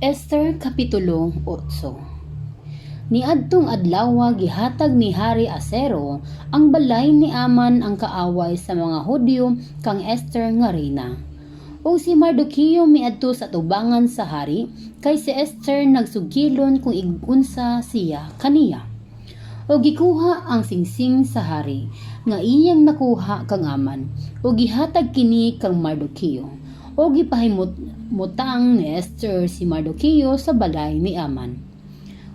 Esther Kapitulo 8. Niadtong adlawa gihatag ni Hari Asero ang balay ni Aman, ang kaaway sa mga Hudyo, kang Esther nga reyna. Ug si Mardoqueo miadto sa tubangan sa hari kay si Esther nagsugilon kung ig-unsa siya kaniya. Ug gikuha ang singsing sa hari nga iyang nakuha kang Aman ug gihatag kini kang Mardoqueo. Ug gipahimutang ni Esther si Mardoqueo sa balay ni Aman.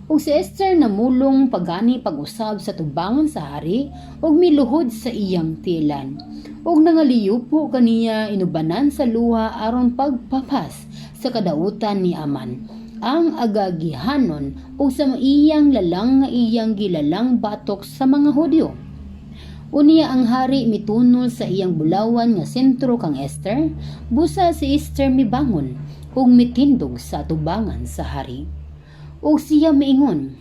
Ug si Esther namulong pagani pag-usab sa tubangan sa hari ug miluhod sa iyang tilan. Ug nangaliyupo kaniya inubanan sa luha aron pagpapas sa kadautan ni Aman, ang Agagihanon, ug sa iyang lalang nga iyang gilalang batok sa mga Hudyo. Unya ang hari mitunol sa iyang bulawan nga sentro kang Esther, busa si Esther mibangon ug mitindog sa tubangan sa hari. Ug siya miingon,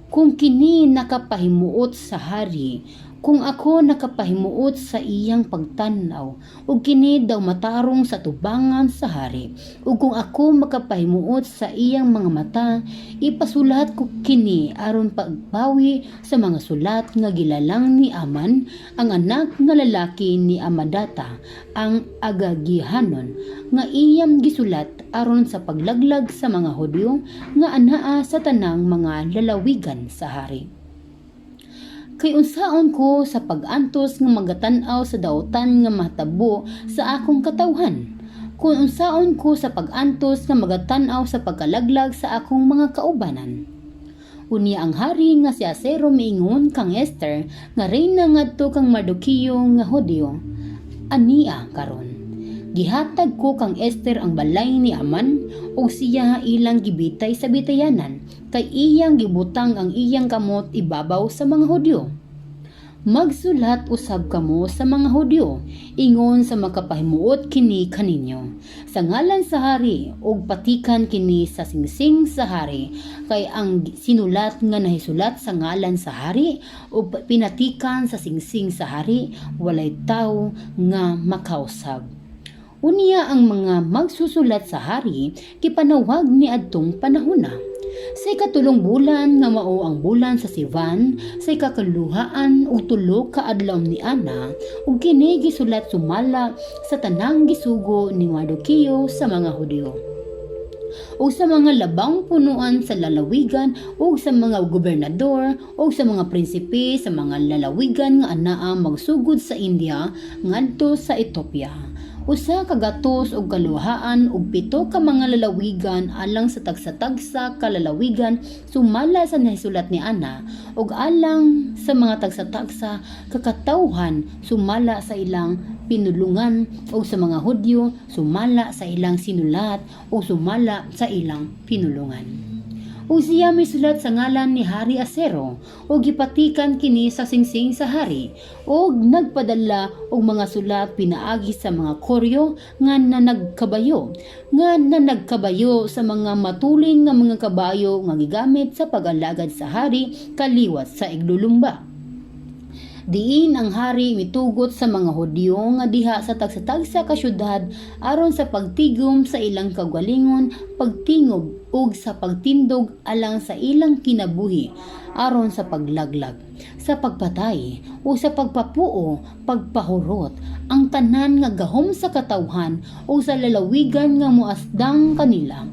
"Kung kini nakapahimuot sa hari, kung ako nakapahimuot sa iyang pagtan-aw, ug kini daw matarong sa tubangan sa hari, ug kung ako makapahimuot sa iyang mga mata, ipasulat ko kini aron pagbawi sa mga sulat nga gilalang ni Aman, ang anak nga lalaki ni Amadata, ang Agagihanon, nga iyang gisulat aron sa paglaglag sa mga Hudyo nga anaa sa tanang mga lalawigan sa hari. Kay unsaon ko sa pag-antos nga magatan-aw sa dautan nga mahitabo sa akong katawhan? Kung unsaon ko sa pag-antos nga magatan-aw sa pagkalaglag sa akong mga kaubanan?" Unya ang hari nga si Asero miingon kang Esther nga reyna ngadto kang Mardoqueo nga Hudyo, "Ania karon, gihatag ko kang Esther ang balay ni Aman ug siya ilang gibitay sa bitayanan kay iyang gibutang ang iyang kamot ibabaw sa mga Hudyo. Magsulat usab kamo sa mga Hudyo ingon sa makapahimuot kini kaninyo sa ngalan sa hari ug patikan kini sa singsing sa hari, kay ang sinulat nga nahisulat sa ngalan sa hari ug pinatikan sa singsing sa hari, walay tawo nga makausab." Unya ang mga magsusulat sa hari gipanawag niadtong panahona. Sa ikatulong bulan, nga mao ang bulan sa Sivan, sa ikakaluhaan og tulo ka adlaw ni ana, ug kini gisulat sumala sa tanang gisugo ni Mardoqueo sa mga Hudyo ug sa mga labang punuan sa lalawigan ug sa mga gobernador ug sa mga prinsipe sa mga lalawigan nga anaa magsugod sa India ngadto sa Ethiopia, 197 ka mga lalawigan, alang sa tagsa-tagsa ka lalawigan sumala sa nahisulat ni ana ug alang sa mga tagsa-tagsa ka katawhan sumala sa ilang pinulungan, ug sa mga Hudyo sumala sa ilang sinulat ug sumala sa ilang pinulungan. Ug siya misulat sa ngalan ni Hari Asero ug gipatikan kini sa singsing sa hari ug nagpadala og mga sulat pinaagi sa mga koryo nga nanagkabayo sa mga matulin nga mga kabayo nga gigamit sa pag-alagad sa hari kaliwat sa iglulumba. Diin ang hari mitugot sa mga Hudyo nga diha sa tagsa-tagsa ka syudad aron sa pagtigom sa ilang kaugalingon, pagtingob ug sa pagtindog alang sa ilang kinabuhi, aron sa paglaglag, sa pagpatay o sa pagpapuo, pagpahurot ang tanan nga gahom sa katawhan o sa lalawigan nga moasdang kanila,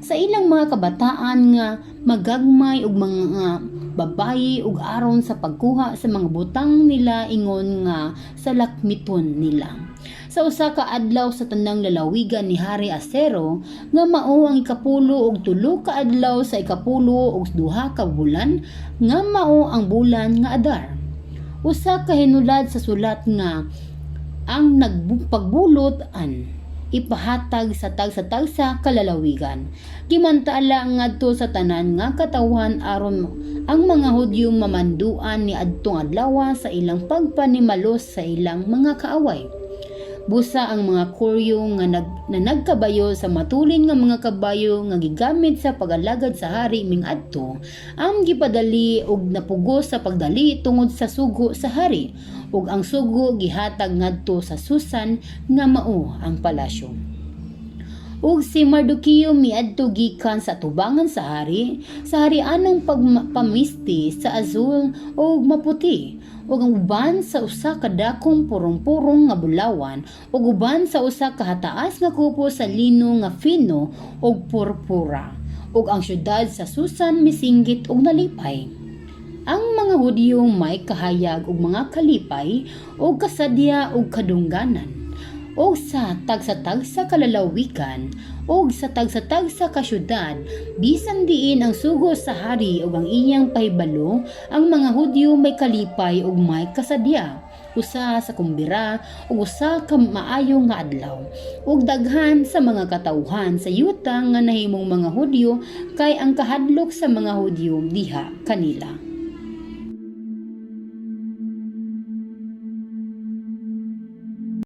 sa ilang mga kabataan nga magagmay ug mga babayi, ug aron sa pagkuha sa mga butang nila ingon nga salakmiton nila. Sa usa ka adlaw sa tanang lalawigan ni Hari Asero, nga mao ang 13 ka adlaw sa ika-12 ka bulan, nga mao ang bulan nga Adar. Usa ka hinulad sa sulat nga ang nagpagbulot an ipahatag sa tagsa-tagsa kalalawigan. Gimantala ngadto sa tanan nga katawhan aron ang mga Hudyo mamanduan ni adtong adlaw sa ilang pagpanimalos sa ilang mga kaaway. Busa ang mga koryo nga na nagkabayo sa matulin nga mga kabayo nga gigamit sa pag-alagad sa hari mingadto, ang gipadali og napugos sa pagdali tungod sa sugo sa hari, ug ang sugo gihatag ngadto sa Susan, nga mao ang palasyo. Ug si Mardoqueo miadto gikan sa atubangan sa hari sa harianong pagpamisti sa azul ug maputi, ug ang uban sa usa ka dakong purong-purong nga bulawan, ug uban sa usa ka hataas nga kupo sa lino nga fino ug purpura. Ug ang syudad sa Susan misinggit ug nalipay. Ang mga Hudyo may kahayag ug mga kalipay ug kasadya ug kadungganan, ug sa tagsa-tagsa kalalawigan ug sa tagsa-tagsa ka syudad, bisan diin ang sugo sa hari ug ang iyang pahibalo, ang mga Hudyo may kalipay ug may kasadya, usa sa kumbira ug usa ka maayo nga adlaw. Ug daghan sa mga katawhan sa yuta nga nahimong mga Hudyo, kay ang kahadlok sa mga Hudyo diha kanila.